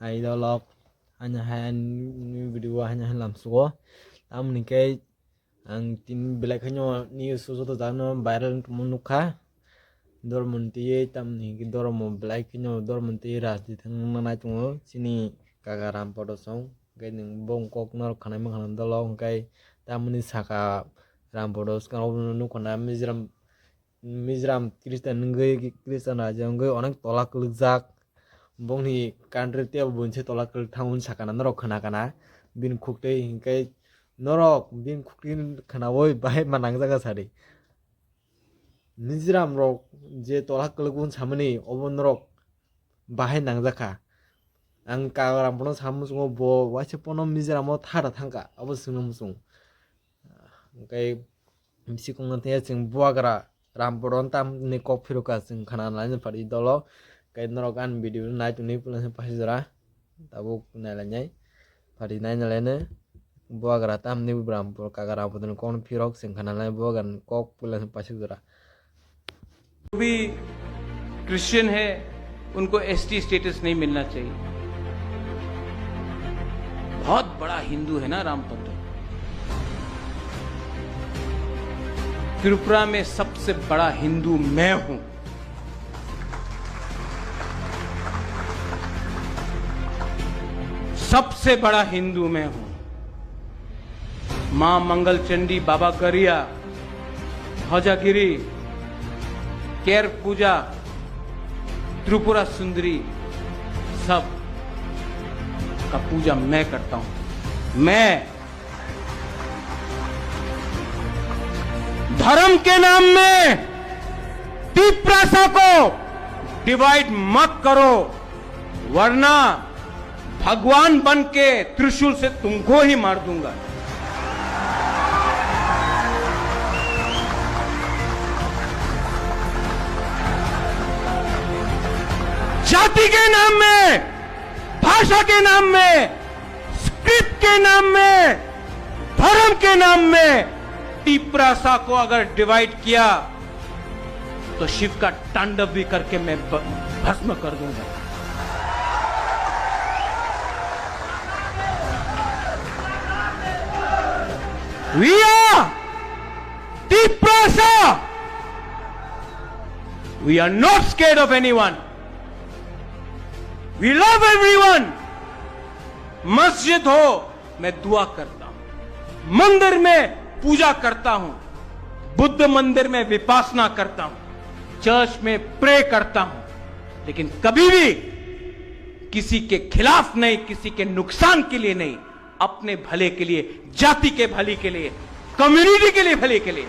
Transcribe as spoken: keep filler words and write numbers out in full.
Idolok, ani hai ani video o haino hai lamsugo. Tamoni khe ang tini belai kheno news o joto jagano viral wngtongma nukha. Dormo twi tamoni hwnkhe dormo belai kheno dormo twi rajniti wngna nai tongo chini kaka Rampodo song. Hwnkhe nwng bo kok norok khanai mankha na dolo, hwnkhe tamoni saka Rampodo swkang rok nukha na Mizoram Mizoram Christian wngwi, Christian raja wngwi onek tola kwlwkjak. Bongni country tei buinse tola kwlwk thango hwn sakana norok khna kana. Bini khuktwi hinkhe norok bini khuktwi khnaui bahai ma nangjaga sadi. Mizoram rok je tola kwlwk hwn samani obo norok bahai nangjakha. Ang Kagram bono sa muchungo bo waisa pono Mizoram o thara thangkha abo swngna muchung. Hwnkhe bisi kongna thaya chwng buagra Rampodo tamni kok phiruka chwng khana nai pari dolo. Hwnkhe norok ani video nai tongni puila paisa jora tabuk nai lainai pari nai nai lainai buagra tamni Rampodo kaka Rampodo ni kok phirok chwng khana nai buagra ni kok puila paisa jora. जो भी क्रिश्चियन है, उनको ST status नहीं मिलना चाहिए। बहुत बड़ा हिंदू है ना रामभद्र। त्रिपुरा में सबसे बड़ा हिंदू मैं हूं। सबसे बड़ा हिंदू मैं हूं। मां मंगल चंडी, बाबा गरिया, ध्वजागिरी, केर पूजा, त्रिपुरा सुंदरी, सब का पूजा मैं करता हूं। मैं धर्म के नाम में तिप्रासा को डिवाइड मत करो, वरना भगवान बन के त्रिशूल से तुमको ही मार दूंगा। जाति के नाम में, भाषा के नाम में, स्क्रिप्ट के नाम में, धर्म के नाम में टिप्रासा को अगर डिवाइड किया तो शिव का तांडव भी करके मैं ब-, भस्म कर दूंगा। We are Tiprasa. We are not scared of anyone. We love everyone. मस्जिद हो, मैं दुआ करता हूं, मंदिर में पूजा करता हूं, बुद्ध मंदिर में विपासना करता हूं, चर्च में प्रे करता हूं, लेकिन कभी भी किसी के खिलाफ नहीं, किसी के नुकसान के लिए नहीं, अपने भले के लिए, जाति के भले के लिए, कम्युनिटी के लिए, भले के लिए।